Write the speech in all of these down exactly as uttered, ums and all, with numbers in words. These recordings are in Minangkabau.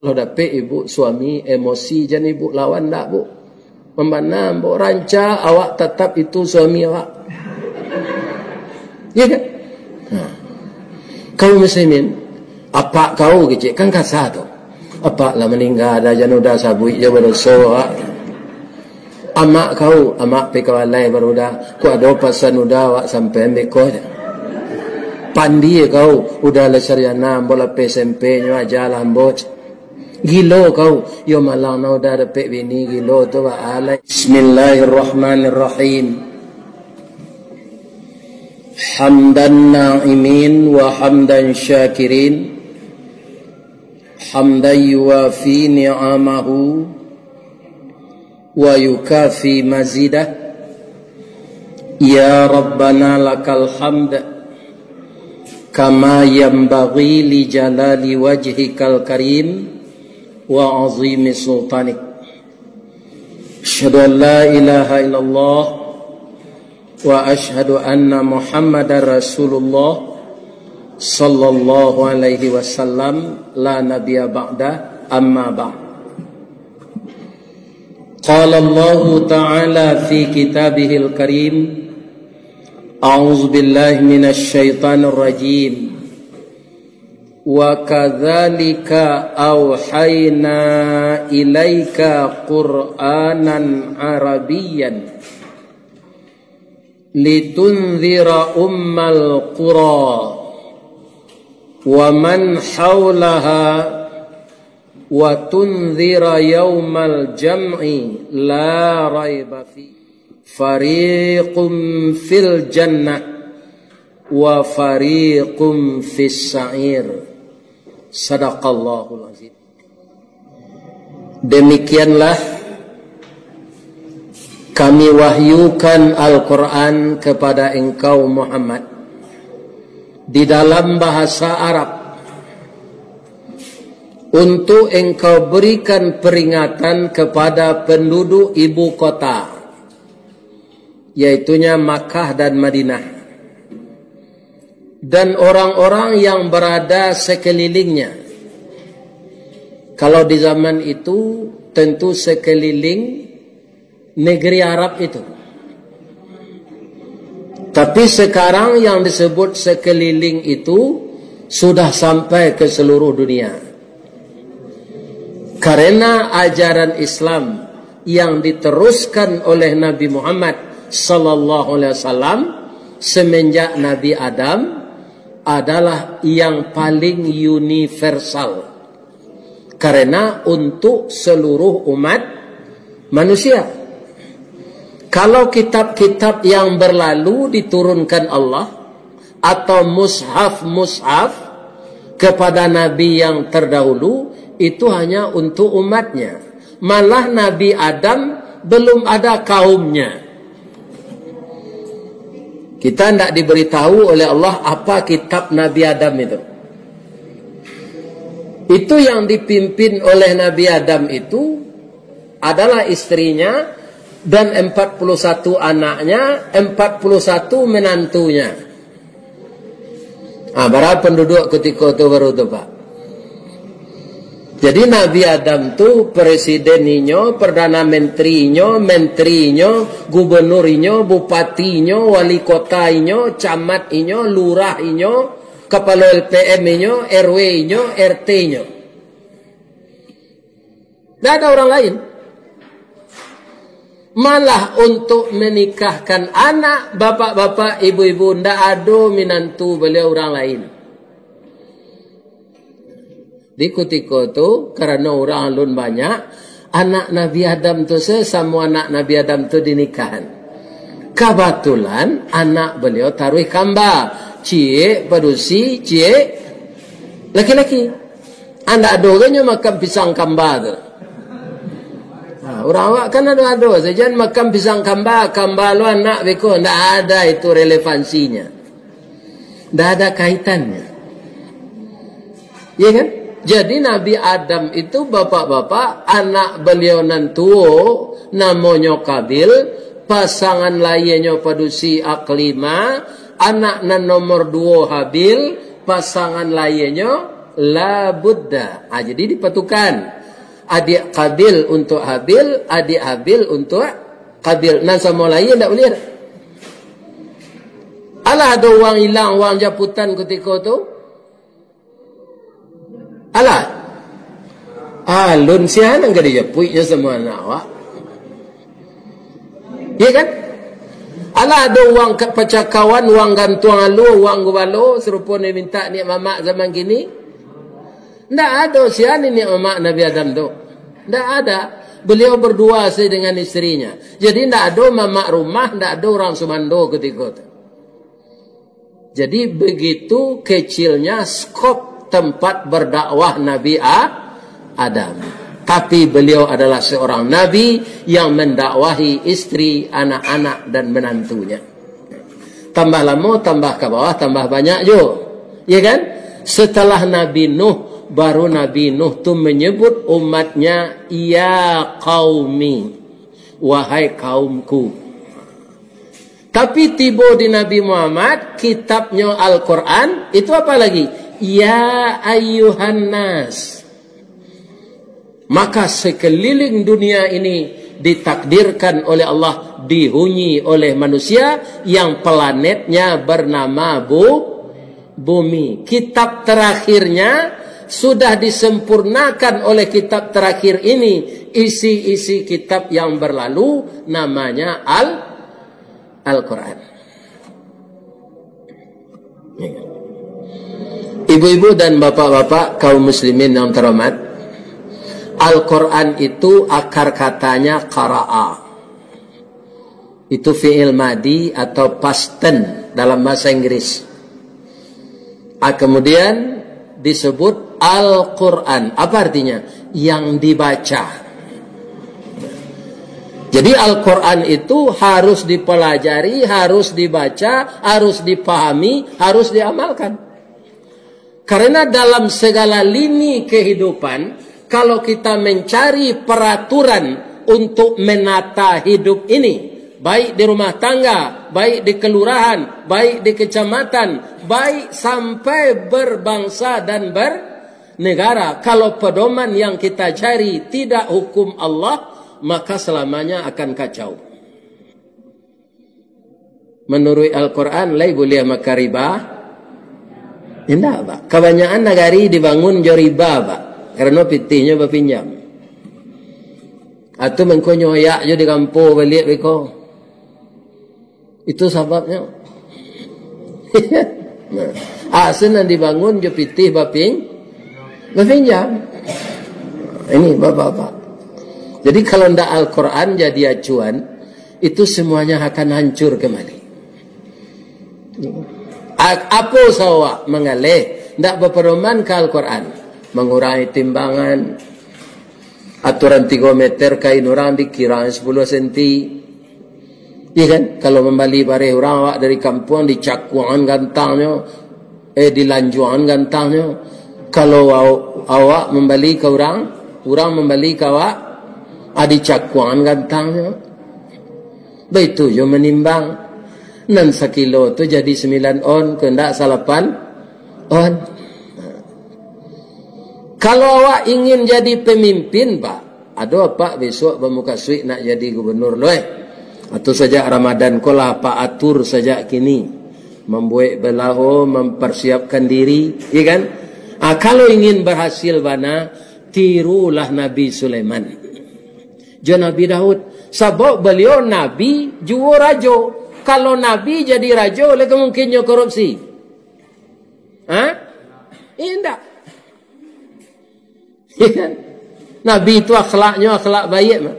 Kalau dapek ibu suami emosi, jan ibu lawan dak, Bu. Mambana, Bu, rancak awak tatap itu suami awak. Iya kan? Nah. Kaum muslimin, apak kau kecek, kan kasa tu. Apak lah maningga, dah jan udah sabuik jo badoso, ah. Amak kau, amak pai ka balai baru dah. Kok ado pasan udah awak sampai ambek ko je. Pandie kau, udah lah sarjana, ambo lah pai S M P nyo aja lah ambo. Gilo kau, yo malang nah udah dapek bini gilo tu baalai. Bismillahirrahmanirrahim. Hamdan na'imin wa hamdan syakirin. Hamdan yuwafi ni'amahu wa yukafi mazidah. Ya Rabbana lakal hamd, kama yanbaghi li jalali wajhikal karim wa azimi sultanik. Asyhadu an la ilaha illallah wa asyhadu anna Muhammadar Rasulullah sallallahu alaihi wasallam, la nabiyya ba'da, amma ba'd. Qala Allahu ta'ala fi kitabihil karim, a'udzu billahi minasy syaithanir rajim. Wa kadzalika auhayna ilaika Qur'anan Arabiyyan litundzira ummal qura wa man haulaha wa tundzira yaumal jam'i la raiba fi. Fariqum fil jannah wa fariqum fis sa'ir. Sadaqallahul azim. Demikianlah Kami wahyukan Al-Quran kepada engkau, Muhammad, di dalam bahasa Arab, untuk engkau berikan peringatan kepada penduduk ibu kota, yaitunya Makkah dan Madinah, dan orang-orang yang berada sekelilingnya. Kalau di zaman itu, tentu sekeliling negeri Arab itu. Tapi sekarang yang disebut sekeliling itu sudah sampai ke seluruh dunia. Karena ajaran Islam yang diteruskan oleh Nabi Muhammad sallallahu alaihi wasallam semenjak Nabi Adam adalah yang paling universal. Karena untuk seluruh umat manusia. Kalau kitab-kitab yang berlalu diturunkan Allah, atau mushaf-mushaf kepada nabi yang terdahulu, itu hanya untuk umatnya. Malah Nabi Adam belum ada kaumnya. Kita ndak diberitahu oleh Allah apa kitab Nabi Adam itu. Itu yang dipimpin oleh Nabi Adam itu adalah istrinya dan empat puluh satu anaknya, empat puluh satu menantunya. Ah, bara penduduk kutiko tu baru tu, Pak. Jadi Nabi Adam tu presiden inyo, perdana menteri inyo, menteri inyo, gubernur inyo, bupati inyo, wali kota inyo, camat inyo, lurah inyo, kapalo L P M inyo, R W inyo, R T inyo. Ndak ada orang lain. Malah untuk menikahkan anak, bapak-bapak, ibu-ibu, ndak ado minantu baliau urang lain. Di kutiko tu, karano urang alun banyak, anak Nabi Adam tu se-, samo anak Nabi Adam tu dinikahan. Kabatulan, anak baliau taruih kamba. Ciek padusi, ciek laki-laki. Andak ado ge nyo makan pisang kamba tu. Ha, urang awak kan ado-ado sajo makan pisang kamba, kamba lo anak beko, ndak ada itu relevansinya. Ndak ada kaitannya. Ya kan? Jadi Nabi Adam itu, bapak-bapak, anak beliau nan tuo namonyo Kabil, pasangan lahianyo padusi Aklima, anak nan nomor duo Habil, pasangan lahianyo La budda. Ah, jadi dipatukan. Adiak Qabil untuk Habil, adiak Habil untuk Qabil. Nan samo lai ndak buliah. Alah, ado uang ilang, uang japutan kutiko tu. Alah. Alun sia nan ka dijapuiknyo samo anak awak. Iya kan? Alah, ado uang ka-, pacakawan, uang gantuang alu, uang gubalo, sarupo nan mintak niak mamak zaman kini. Ndak ado sia ni niak mamak Nabi Adam tu. Ndak ada. Beliau berdua saja dengan istrinya. Jadi ndak ado mamak rumah, ndak ado urang sumando kutiko tu. Jadi, begitu kecilnya skop tempat berdakwah Nabi A-, Adam. Tapi beliau adalah seorang nabi yang mendakwahi istri, anak-anak, dan menantunya. Tambah lamo, tambah ka bawah, tambah banyak jo. Ya kan? Setelah Nabi Nuh, baru Nabi Nuh tu menyebut umatnya, "Ya qaumi, wahai kaumku." Tapi tibo di Nabi Muhammad, kitabnyo Al-Quran, itu apa lagi? "Ya ayyuhan nas." Maka sekeliling dunia ini ditakdirkan oleh Allah, dihuni oleh manusia yang planetnya bernama bu-, bumi. Kitab terakhirnya sudah disempurnakan oleh kitab terakhir ini, isi-isi kitab yang berlalu, namanya Al-, Al-Quran. Ibu-ibu dan bapak-bapak, kaum muslimin yang terhormat, Al-Quran itu akar katanya qara'a. Itu fi'il madi atau past tense dalam bahasa Inggris. Ah, kemudian disebut Al-Quran. Apa artinya? Yang dibaca. Jadi, Al-Quran itu harus dipelajari, harus dibaca, harus dipahami, harus diamalkan. Karena dalam segala lini kehidupan, kalau kita mencari peraturan untuk menata hidup ini, baik di rumah tangga, baik di kelurahan, baik di kecamatan, baik sampai berbangsa dan bernegara, kalau pedoman yang kita cari tidak hukum Allah, maka selamanya akan kacau. Manuruik Al-Quran, lai buliah makan riba? Indak, Pak. Kabanyakan nagari dibangun jo riba, Pak. Karano pitihnyo bapinjam. Atau mangkonyo ayak jo dirampo baliak beko. Itu sababnyo. Nah, asin nan dibangun jo pitih bapin-, bapinjam. Ini, Bapak-bapak. Jadi, kalau ndak Al-Quran jadi acuan, itu semuanya akan hancur kembali. A-, apo usaho awak mangaleh, ndak bapadoman ka Al-Quran, mangurangi timbangan, aturan tigo meter kain urang dikirang sepuluh senti. Iya kan? Kalau mambali bareh urang, awak dari kampuang dicakuangan gantangnyo, eh, dilanjuangan gantangnyo. Kalau aw-, awak mambali ka urang, urang mambali ka awak, ah, dicakuangan gantangnyo. Baitu jo manimbang. Nan sakilo tu jadi sambilan on, kok ndak salapan on. Kalau awak ingin jadi pemimpin, Pak, ado apak besok bamukasuik nak jadi gubernur lo, eh? Atau sajak Ramadan ko lah apak atur sajak kini. Mambuek balaho, mamparsiapkan diri, iya kan? Ah, kalau ingin berhasil bana, tirulah Nabi Sulaiman jo Nabi Daud. Sabab baliau nabi juo rajo. Kalau nabi jadi rajo, lai ka mungkin nyo korupsi? Ha? Indak. Nabi tu akhlaknyo akhlak baiak, mah.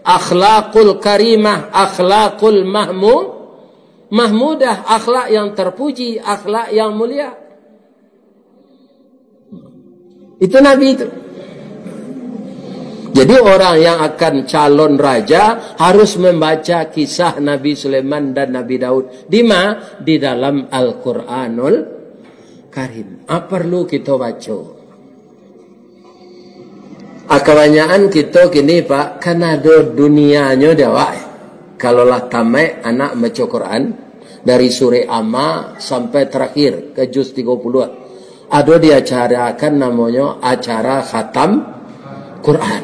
Akhlakul karimah, akhlakul mahmu-, mahmudah, akhlak yang terpuji, akhlak yang mulia. Itu Nabi itu. Jadi, orang yang akan calon raja harus membaca kisah Nabi Sulaiman dan Nabi Daud. Di ma? Di dalam Al-Quranul Karim. Ah, perlu kita baca. Ah, kabanyakan kita kini, Pak, kan ado dunianyo di awak. Kalau lah tamaik anak baca Quran, dari surah Amma sampai terakhir ke juz tiga puluh. Ado diacarakan namonyo acara khatam Quran.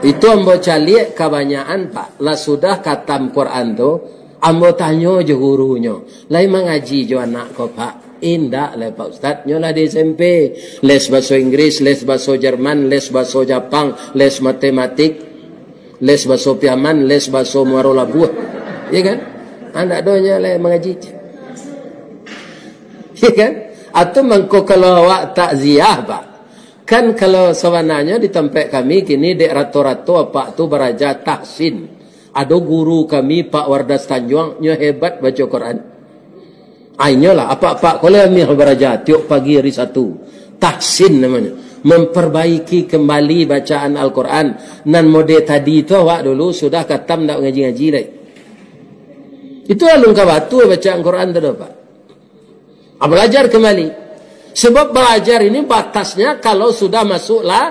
Itu ambo caliak kabanyakan, Pak, lah sudah khatam Quran tu, ambo tanyo jo gurunyo, "Lai mangaji jo anak ko, Pak?" "Indak lai, Pak Ustaz, nyo lah di S M P, les baso Inggris, les baso Jerman, les baso Japang, les matematik, les baso Piaman, les baso Muaro Labuah." Iya kan? Andak do nyo lai mangaji. Iya kan? Atau mangko kalau awak takziah, Pak. Kan kalau sabananyo di tampek kami kini dek rato-rato apak tu baraja tahsin. Ado guru kami, Pak Wardas Tanjuang, nyo hebat baco Quran. Ai nyo lah, apak-apak ko lah amih baraja tiok pagi ari Satu. Tahsin namonyo. Memperbaiki kembali bacaan Al-Quran. Nan mode tadi tu awak dulu sudah katam ndak ngaji-ngaji lai. Itu alun ka batua bacaan Quran tu doh, Pak. Ah, balajar kembali. Sebab balajar ini batasnya kalau sudah masuk la-,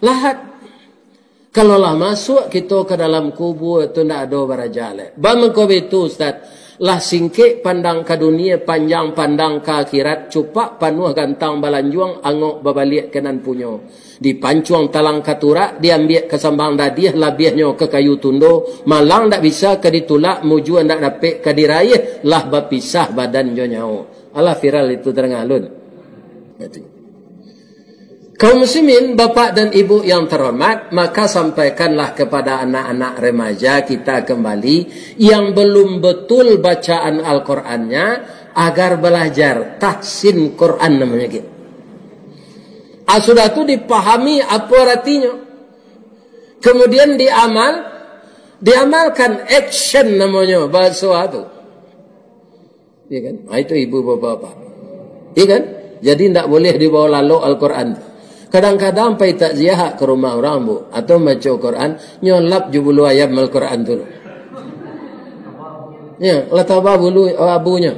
lahat. Kalau lah masuak kito ka dalam kubua tu, ndak ado baraja lai. Baa mangko baitu, Ustaz? Lah singkek pandang ka dunia, panjang pandang ka akhirat, cupak panuah gantang balanjuang, angok babaliak ka nan punyo. Dipancuang talang ka turak, diambiak ka sambang dadiah, labiahnyo ka kayu tundo, malang ndak bisa ka ditulak, mujua ndak dapek ka diraiah, lah bapisah badan jo nyawo. Alah viral itu tarang alun. Kaum muslimin, bapak dan ibu yang terhormat, maka sampaikanlah kepada anak-anak remaja kita kembali yang belum betul bacaan Al-Qurannya, agar belajar tahsin Quran namanya gitu. Ah, sudah tu dipahami apa artinya. Kemudian diamal, diamalkan, action namanya bahasa tu. Iya kan? Ah, itu ibu bapak-bapak. Iya kan? Jadi ndak boleh dibawa lalok Al-Quran. Kadang-kadang pai takziah ka rumah urang, Bu, atau baco Quran, nyo lap jo bulu ayam Al-Quran tu. Ya, lah taba bulu abunyo.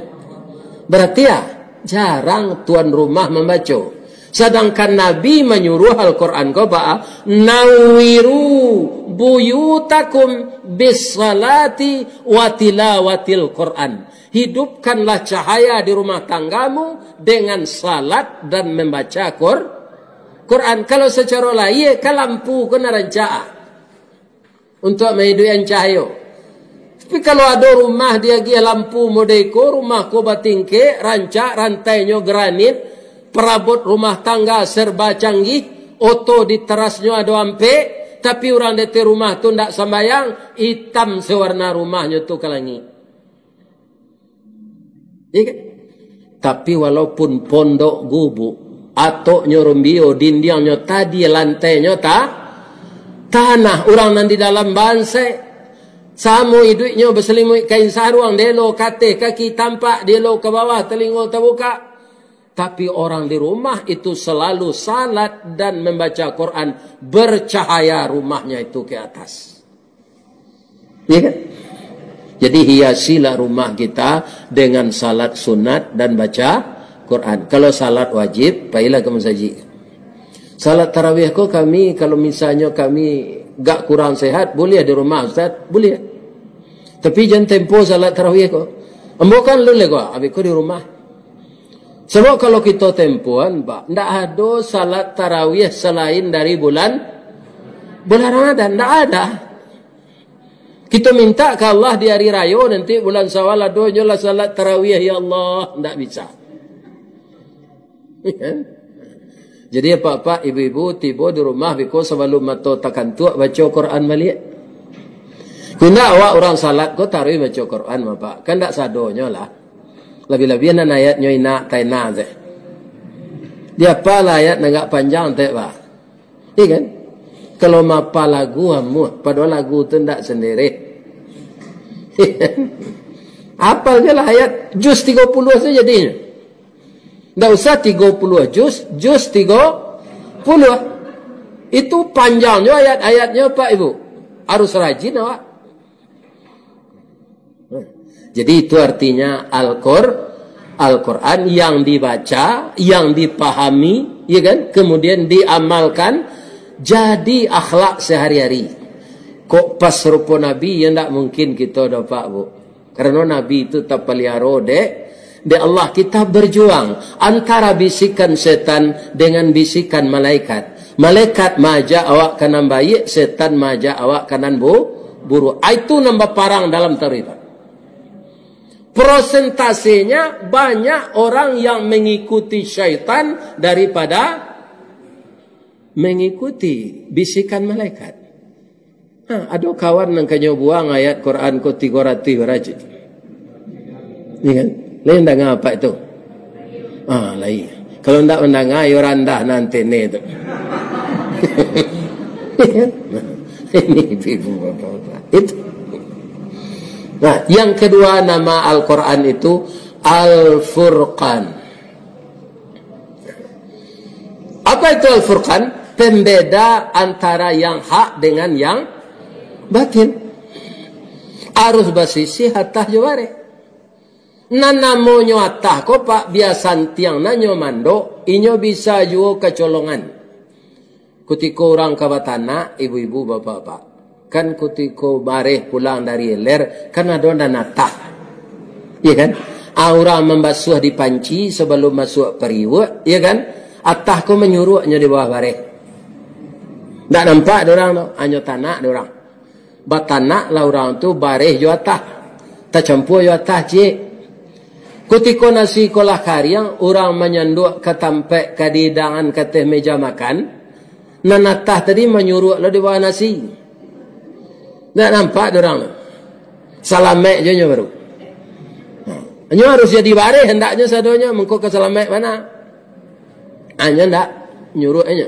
Berarti ya, jarang tuan rumah mambaco. Sadangkan Nabi manyuruah Al-Quran ko baa, "Nawwiru buyutakum bis salati wa tilawatil Quran." Hidupkanlah cahaya di rumah tanggamu dengan salat dan membaca Qur-, Quran. Kalau sacaro lahia, ka lampu ko nan rancak untuak maiduikan cahayo. Tapi kalau ado rumah diagiah lampu model iko, rumah ko batingkek, rancak, rantainyo granit, parabot rumah tangga serba canggih, oto di terasnyo ado ampek, tapi urang di ateh rumah tu ndak sambayang, itam sawarna rumahnyo tu ka langik. Iya kan? Tapi walaupun pondok gubuk, atoknyo rumbio, dindiangnyo tadi, lantainyo ta-, tanah, urang nan di dalam bansaik, samo iduiknyo basalimuik kain saruang, dielo ka ateh kaki tampak, dielo ka bawah talingo tabukak. Tapi orang di rumah itu selalu salat dan membaca Quran, bercahaya rumahnya itu ke atas. Iya kan? Jadi hiasilah rumah kita dengan salat sunat dan baca Quran. Kalau salat wajib, pailah ka masajid. Salat tarawih ko kami, kalau misalnyo kami gak kurang sehat, boleh di rumah, Ustaz? Boleh. Tapi jan tempo salat tarawih ko. Ambo kan lun lego, abih ko di rumah. Sebab kalau kito tempoan, Pak, ndak ado salat tarawih selain dari bulan, bulan Ramadan, ndak ada. Kito minta ka Allah di hari rayo nanti bulan Syawal, adonyo lah salat tarawih, ya Allah, ndak bisa. Jadi apak-apak, ibu-ibu, tibo di rumah biko sabalum mato takantuak baco Quran baliak. Kok indak awak urang salat ko taruih baco Quran mah, Pak. Kan ndak sadonyo lah. Labiah-labiah nan ayatnyo inak taina se. Diapalah ayat nan agak panjang tek, Pak. Iya kan? Kalau mapal lagu amuah, padahal lagu tu ndak sendiri. Apal je lah ayat juz tigo puluah tu jadinyo. Ndak usah tigo puluah juz, juz tigo puluah. Itu panjangnyo ayat-ayatnyo, Pak Ibu. Harus rajin awak. Jadi itu artinya Al-Qur-, Al-Quran yang dibaca, yang dipahami, ya kan? Kemudian diamalkan, jadi akhlak sehari-hari. Kok pas rupo Nabi, ya ndak mungkin kito doh, Pak, Bu. Karena Nabi itu tapaliaro dek, Dek Allah, kita berjuang antara bisikan setan dengan bisikan malaikat. Malaikat maajak awak ka nan baiak, setan maajak awak ka nan bu-, buruak. Ah, itu nan baparang dalam Taurat. Prosentasenya banyak orang yang mengikuti syaitan daripada mengikuti bisikan malaikat. Ha, ado kawan nan kanyo buang ayat Quran ko tigo ratuih baraja. Iya kan? Lain danga apa itu? Ah, lain. Kalau ndak mandanga, yo randah nan antene tu. Ini ibu-ibu bapak-bapak. Itu. Nah, yang kedua nama Al-Quran itu Al-Furqan. Apa itu Al-Furqan? Pembeda antara yang hak dengan yang batil. Arus basisih atah jo bareh. Nan namonyo atah ko, Pak, bia santiang nan nyo mandok, inyo bisa juo kacolongan. Kutiko urang ka batanak, ibu-ibu, bapak-bapak, kan kutiko bareh pulang dari ilir, kan ado nan atah. Iya kan? Ah, urang mambasuah di panci sabalum masuak pariuak, iya kan? Atah ko manyuruaknyo di bawah bareh. Ndak nampak dek urang tu, hanyo tanak dek urang. Batanaklah urang tu bareh jo atah, tacampua jo atah ciek. Kutiko nasi ko lah kariang, urang manyanduak ka tampek ka dihidangan ka ateh meja makan, nan atah tadi manyuruak lo di bawah nasi. Ndak nampak dek urang tu. Salamaik jo nyo baru. Ha. Nyo harus jadi bareh, hendaknyo sadonyo, mangko ka salamaik bana. Hanyo ndak nyuruak hanyo.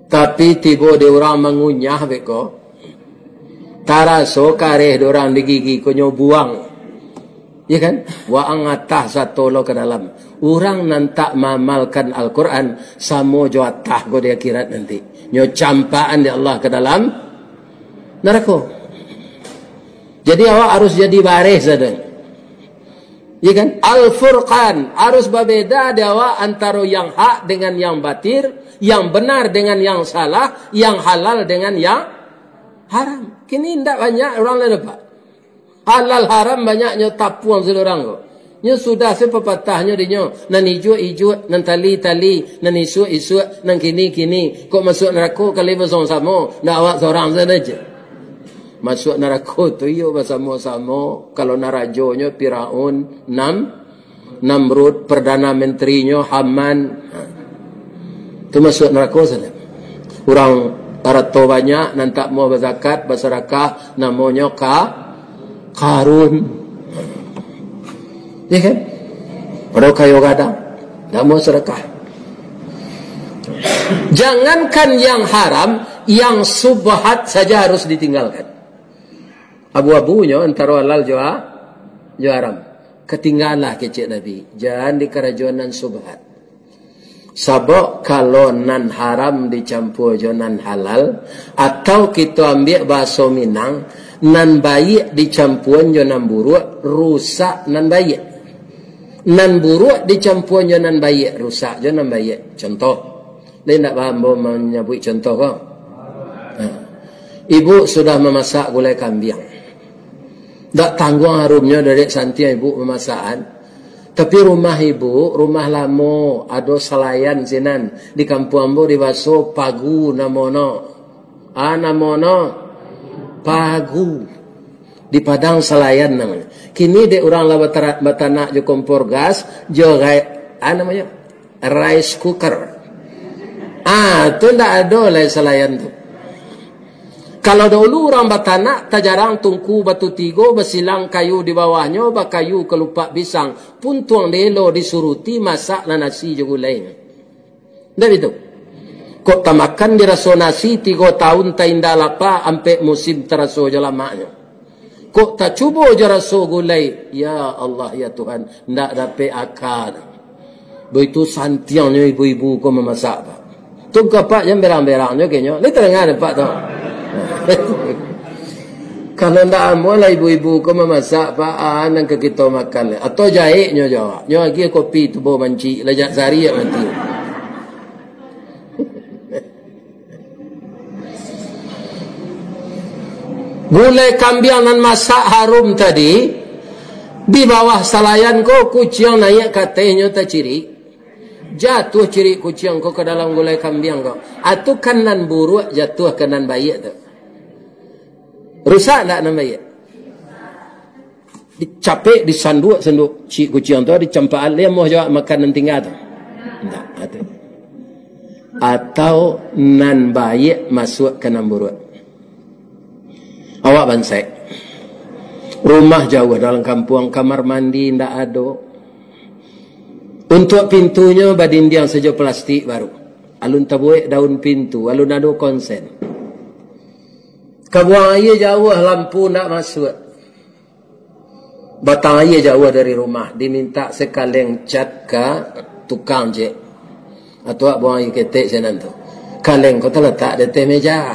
Tapi tibo dek urang mangunyah beko, taraso kareh dek urang di gigi ko nyo buang. Iya kan? Waang atah sato lo ka dalam. Urang nan tak maamalkan Al-Quran, samo jo atah ko di akhirat nanti. Nyo campakan dek Allah ka dalam narako. Jadi awak harus jadi bareh sadonyo. Iya kan? Al-Furqan, harus babeda dek awak antaro yang hak dengan yang batil, yang benar dengan yang salah, yang halal dengan yang haram. Kini ndak banyak urang lah dapat. Halal haram banyak nyo tapuang sadonyo ko. Nyo sudah se papatahnyo dinyo, nan ijuak-ijuak, nan tali-tali, nan isuak-isuak, nan kini-kini. Kok masuak narako kali basamo-samo, ndak awak sorang sajo. Masuak narako tu iyo basamo-samo, kalau narajonyo Firaun, Nam-, Namrud, Perdana Menterinyo Haman. Ha. Tu masuak narako sajo. Urang arato banyak, nan tak mau bazakat, basadakah, namonyo Ka-, Karun. Ya kan? Padahal kayo gadang, tak mau sadakah. Jangankan yang haram, yang subhat saja harus ditinggalkan. Abu-abunyo antaro halal jo ha-, jo haram. Katinggalah kecek Nabi, jan dikarajoan nan subhat. Sabab kalau nan haram dicampua jo nan halal, atau kito ambiak bahaso Minang, nan baiak dicampuan jo nan buruak, rusak nan baiak. Nan buruak dicampuan jo nan baiak, rusak jo nan baiak. Contoh, lai ndak paham ambo manyabuik contoh ko? Nah, ibu sudah mamasak gulai kambiang. Ndak tangguang harumnyo dari santiang ibu mamasakan. Tapi rumah ibu, rumah lamo, ado salayan sinan. Di kampuang ambo dibaso pagu namono. Ah, namono? Pagu. Di Padang salayan namonyo. Kini dek urang lah batara-, batanak jo kompor gas, jo gai-, ah, namonyo? Rice cooker. Ah, tu ndak ado lai salayan tu. Kalau dahulu urang batanak, tajarang tungku batu tigo, basilang kayu di bawahnyo, bakayu kalupak pisang, puntuang delo disuruti, masaklah nasi jo gulai. Ndak itu? Kok tamakan diraso nasi, tigo tahun tainda lapa, ampek musim taraso jo lamaknyo. Kok tacubo jo raso gulai, ya Allah, ya Tuhan, ndak dapek aka. Baitu santiangnyo ibu-ibu ko mamasak, Pak. Tu ka Pak jan berang-berangnyo kenyo. Lai tadanga dek Pak tu. Kalau ndak amuah lah ibu-ibu ko mamasak, Pak, ah, nan ka kito makan lai. Atau jaiknyo jo awak. Nyo agiah kopi tubo mancik, lah jak sari jak mati. Gulai kambiang nan masak harum tadi, Di bawah salayan ko, kuciang naiak ka ateh nyo tacirik. Jatuah cirik kuciang ko ka dalam gulai kambiang ko. Atu kan nan buruak jatuah ka nan baiak tu. Rusak ndak nan baiak? Dicapek, disanduak, sanduak cirik kuciang tu, dicampakan, lai amuah jo makan nan tingga tu. Ndak, atu. Atau nan baiak masuak ka nan buruak. Awak bansaik. Rumah jauah dalam kampuang, kamar mandi indak ado. Untuak pintunyo badindiang sajo plastik baru. Alun tabuek daun pintu, alun ado konsen. Ka buang aia jauah, lampu indak masuak. Batang aia jauah dari rumah, diminta sakaleng cat ka tukang ciek. Atu buang aia ketek sinan tu. Kaleng ko talatak di ateh meja.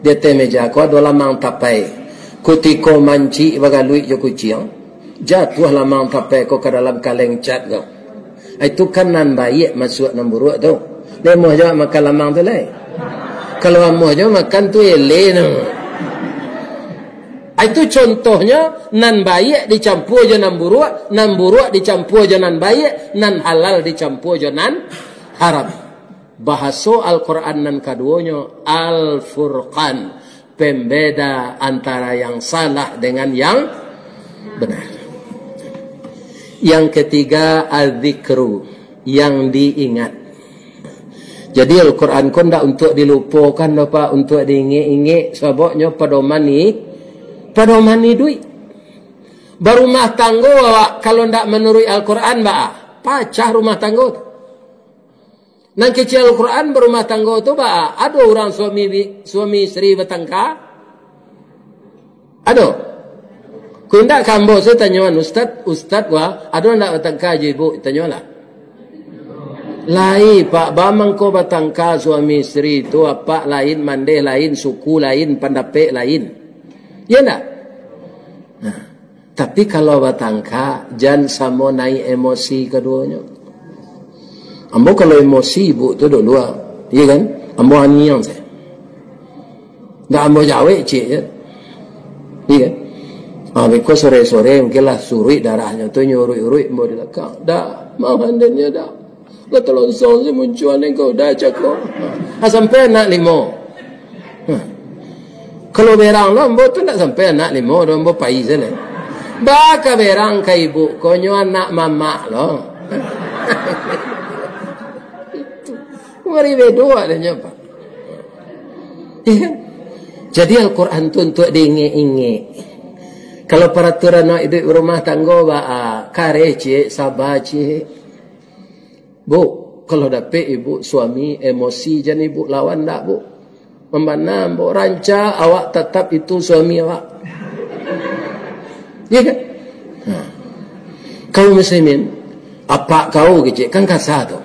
Di ateh meja ko ado lamang tapai. Kutiko mancik bagaluik jo kuciang, jatuah lamang tapai ko ka dalam kaleng cat ko. Itu kan nan baiak masuak nan buruak tu. Lai amuah jo makan lamang tu lai. Kalau amuah jo makan tu eleh tu. Itu contohnyo, nan baiak dicampua jo nan buruak, nan buruak dicampua jo nan baiak, nan halal dicampua jo nan haram. Bahaso Al-Quran nan kaduonyo, Al-Furqan, pembeda antara yang salah dengan yang benar. Yang ketiga, Al-Zikru, yang diingat. Jadi Al-Quran ko ndak untuak dilupokan doh, Pak, untuak diingek-ingek, sababnyo padoman i-, padoman iduik. Barumah tanggo awak, kalau ndak manuruik Al-Quran, baa? Pacah rumah tanggo tu. Nan kecek Al-Quran barumah tanggo tu, baa? Ado urang suami bi-, suami isteri batangka? Ado? Ko indak ka ambo se tanyoan, Ustaz, Ustaz, wah, ado ndak batangka jo ibu? Tanyolah. Lai, Pak, baa mangko batangka suami isteri tu, apak lain, mandeh lain, suku lain, pandapek lain. Iyo ndak? Nah, tapi kalau batangka, jan samo naik emosi kaduonyo. Ambo kalau emosi ibu tu dulu, ah. Iyo kan? Ambo aniang se. Ndak ambo jawek ciek je. Iyo kan? Ah, beko sore-sore mungkin lah suruik darahnyo tu, nyo uruik-uruik ambo di lakang. Dak, mah andennyo dak. Lah talonsong se muncuan engkau dah cako. Ah, sampai anak limo. Hah. Kalau berang lo, ambo tu ndak sampai anak limo doh, ambo pai se lah. Baa ka berang ka ibu ko, nyo anak mamak lo. Mari bedo adonyo, Pak. Iyo kan? Jadi Al-Quran tu untuak diingek-ingek. Kalau paraturan awak iduik barumah tanggo, baa, kareh ciek, saba ciek. Bu, kalau dapek ibu suami emosi, jan ibu lawan dak, Bu. Mambana ambo, rancak awak tatap itu suami awak. Iyo kan? Nah. Kaum muslimin, apak kau kecek kan kasa tu.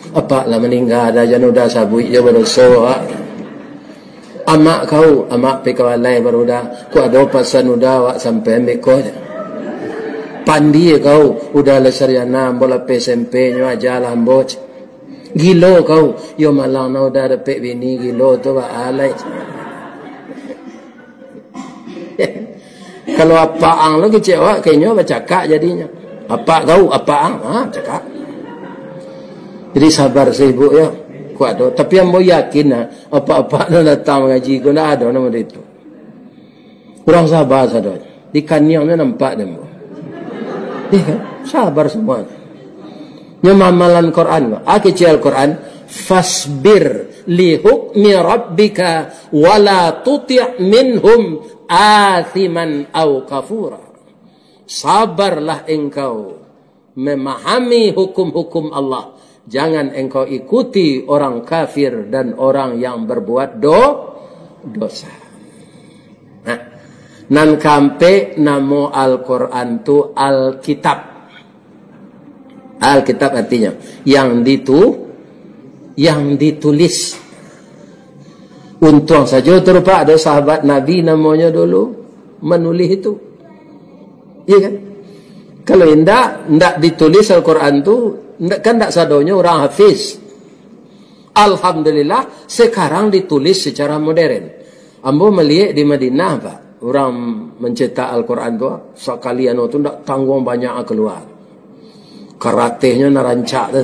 Apak lah maningga, dah jan uda sabuik jo badoso awak. Amak kau, amak pai ka balai baru dah, kok ado pasan uda awak sampai ambiak ko je. Pandie kau, uda lah sarjana, ambo lah pai S M P nyo aja lah ambo je. Gilo kau, yo malang nah uda dapek bini gilo tu baalai. Kalau apak ang lo kecek awak, ka inyo bacakak jadinyo. Apak kau, apak ang, ha, cakak. Jadi sabar se ibu yo. Kuat tu. Tapi ambo yakin lah, apak-apak nan datang mangaji ko ndak ado namo itu. Urang saba sadonyo. Di kaniang tu nampak dek ambo. Iyo kan? Sabar semua. Nyo mamalan Quran ko. Ah, kecek Al-Quran, "Fasbir li hukmi rabbika wa la tuti' minhum athiman au kafura." Sabarlah engkau memahami hukum-hukum Allah. Jangan engkau ikuti orang kafir dan orang yang berbuat do-, dosa. Nah, nan kaampek, namo Al-Quran tu Alkitab. Alkitab artinyo yang ditu-, yang ditulis. Untuang sajo tu rupa ado sahabat Nabi namonyo dulu manulih itu. Iyo kan? Kalau indak, indak ditulis Al-Quran tu, indak, kan indak sadonyo urang hafiz. Alhamdulillah, sekarang ditulis secara modern. Ambo maliek di Madinah, Pak. Urang mancetak Al-Quran tu, sakali anu tu ndak tangguang banyak kalua. Karatehnyo nan rancak tu.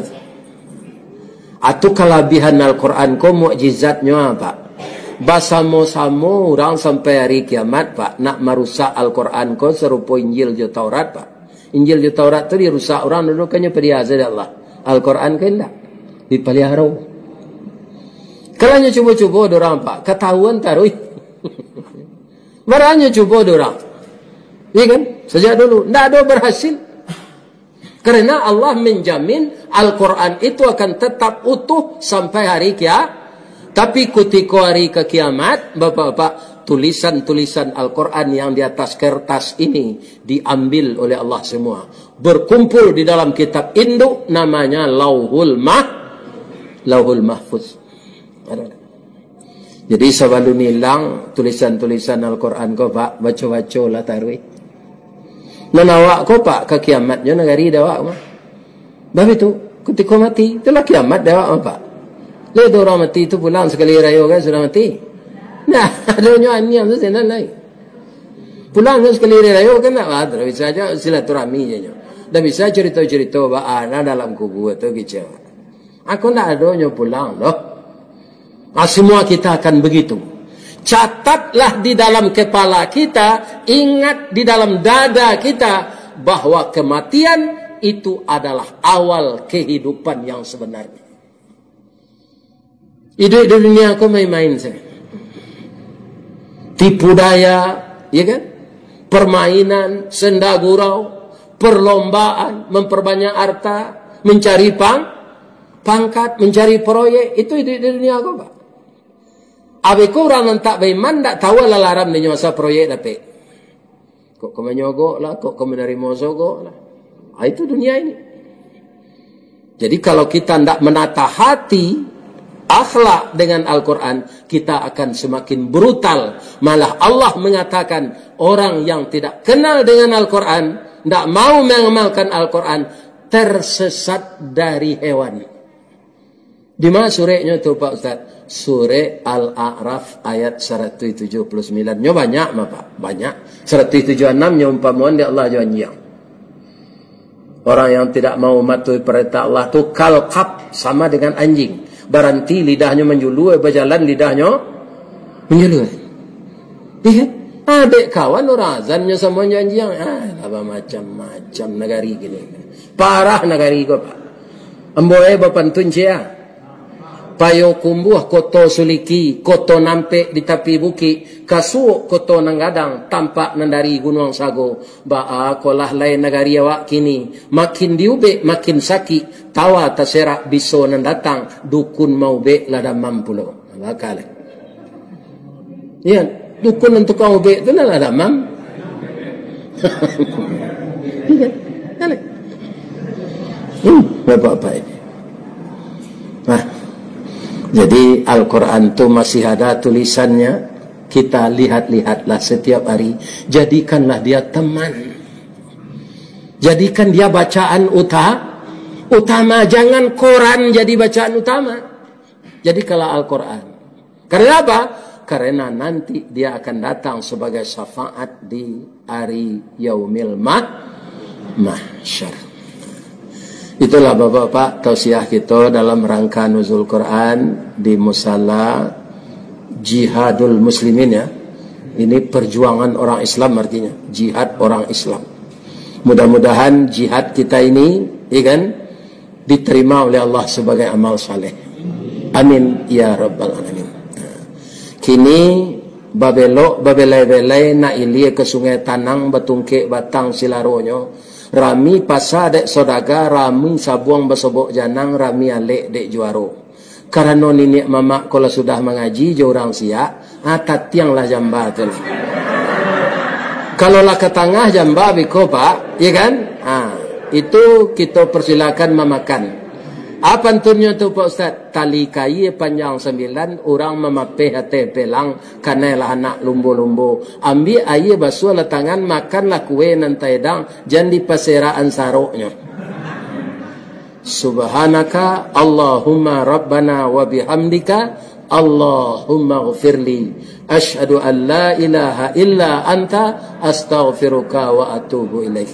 Atu kalabiahan Al-Quran ko, mukjizatnyo, Pak. Basamo-samo urang sampai hari kiamat, Pak, nak marusak Al-Quran ko sarupo Injil jo Taurat, Pak. Injil jo Taurat tu dirusak urang dulu, kan nyo padiaza dek Allah. Al-Quran kan indak. Dipaliharo. Kalau nyo cubo-cubo dek urang, Pak, katahuan taruih. Baranyo cubo dek urang. Iya kan? Sajak dulu. Ndak ado berhasil. Karena Allah menjamin Al-Quran itu akan tetap utuh sampai hari kia-, tapi kutiko hari ka kiamat, Bapak-bapak, tulisan-tulisan Al-Quran yang di atas kertas ini diambil oleh Allah semua. Berkumpul di dalam kitab induk namanya Lauhul Mah-, Lauhul Mahfuz. Ada. Jadi, sabalun ilang tulisan-tulisan Al-Quran ko, Pak, baco-baco lah taruih. Nan awak ko, Pak, ka kiamatnyo nagari dek awak mah. Babitu, kutiko mati, itulah kiamat dek awak mah, Pak. Lai tu urang mati tu pulang sakali rayo kan sudah mati. Nah, adonyo aniam tu sinan lai. Pulang tu sakali rayo kan nak, wah, ndak bisa aja silaturahmi je nyo. Ndak bisa cerita-cerita baa nan dalam kubua tu kicau. Aku ndak adonyo pulang doh. Ah, semua kita akan begitu. Catatlah di dalam kepala kita, ingat di dalam dada kita, bahwa kematian itu adalah awal kehidupan yang sebenarnya. Iduik di dunia ko main-main saja. Tipu daya, ya kan? Permainan, senda gurau, perlombaan, memperbanyak harta, mencari pang-, pangkat, mencari proyek, itu iduik di dunia ko, Pak. Abih ko urang nan tak baiman, ndak tahu lah laram dinyo asa proyek dapek. Kok ka manyogok lah, kok ka manarimo sogok lah. Ah, itu dunia ini. Jadi, kalau kita ndak menata hati, akhlak dengan Al-Quran, kita akan semakin brutal. Malah Allah mengatakan, orang yang tidak kenal dengan Al-Quran, ndak mau mengamalkan Al-Quran, tersesat dari hewan. Di ma sureknyo tu, Pak Ustaz? Surek Al-A'raf ayat saratuih tujuah puluah sambilan. Nyo banyak mah, Pak. Banyak. Saratuih tujuah anam nyo umpamoan dek Allah jo anjiang. Orang yang tidak mau matuhi perintah Allah tu kalkap, sama dengan anjing. Baranti lidahnyo manjulua, bajalan lidahnyo manjulua. Iya. Ah, dek kawan urang azan nyo samo jo anjiang. Ah, lah bamacam-macam nagari kini. Parah nagari ko, Pak. Ambo e bapantun cia. Payokumbuah Koto Suliki, Koto Nampek di tapi bukik, Kasuok Koto Nan Gadang, tampak nan dari Gunuang Sago. Baa kolah lai nagari awak kini, makin diubek makin sakik, tawa taserak biso nan datang, dukun maubek lah damam pulo. Bakal. Iya, dukun nan tukang ubek tu lah damam. Iya, kan? Hmm, bapak-bapak ini. Nah, jadi Al-Quran tu masih ada tulisannya. Kita lihat-lihatlah setiap hari. Jadikanlah dia teman. Jadikan dia bacaan uta-, utama. Jangan koran jadi bacaan utama. Jadikanlah Al-Quran. Karena apa? Karena nanti dia akan datang sebagai syafaat di hari Yaumil Mah-, Mahsyar. Itulah, Bapak-bapak, tausiah kita dalam rangka Nuzul Quran di Musala Jihadul Muslimin, ya. Ini perjuangan orang Islam, artinya jihad orang Islam. Mudah-mudahan jihad kita ini, ya kan, diterima oleh Allah sebagai amal saleh. Amin ya rabbal alamin. Kini babelok, babelai-belai, nak ilia ka Sungai Tanang, batungkek batang silaronyo. Rami pasa dek sodaga, rami sabuang basobok janang, rami alek dek juaro. Karano niniak mamak ko lah sudah mangaji jo urang siak, ah, tatianglah jamba tu lah. Kalau lah ka tangah jamba biko, Pak, ya kan? Ah, itu kito persilakan mamakan. Apa pantunnyo tu, Pak Ustaz? Tali kaia panjang sambilan, urang mamapeh ateh pelang, kanai lah anak lumbo-lumbo. Ambiak aia, basuahlah tangan, makanlah kue nan taedang, jan dipaserakan saroknyo. Subhanaka Allahumma Rabbana wa bihamdika, Allahumma ghfirli. Asyhadu an la ilaha illa anta, astaghfiruka wa atubu ilaik.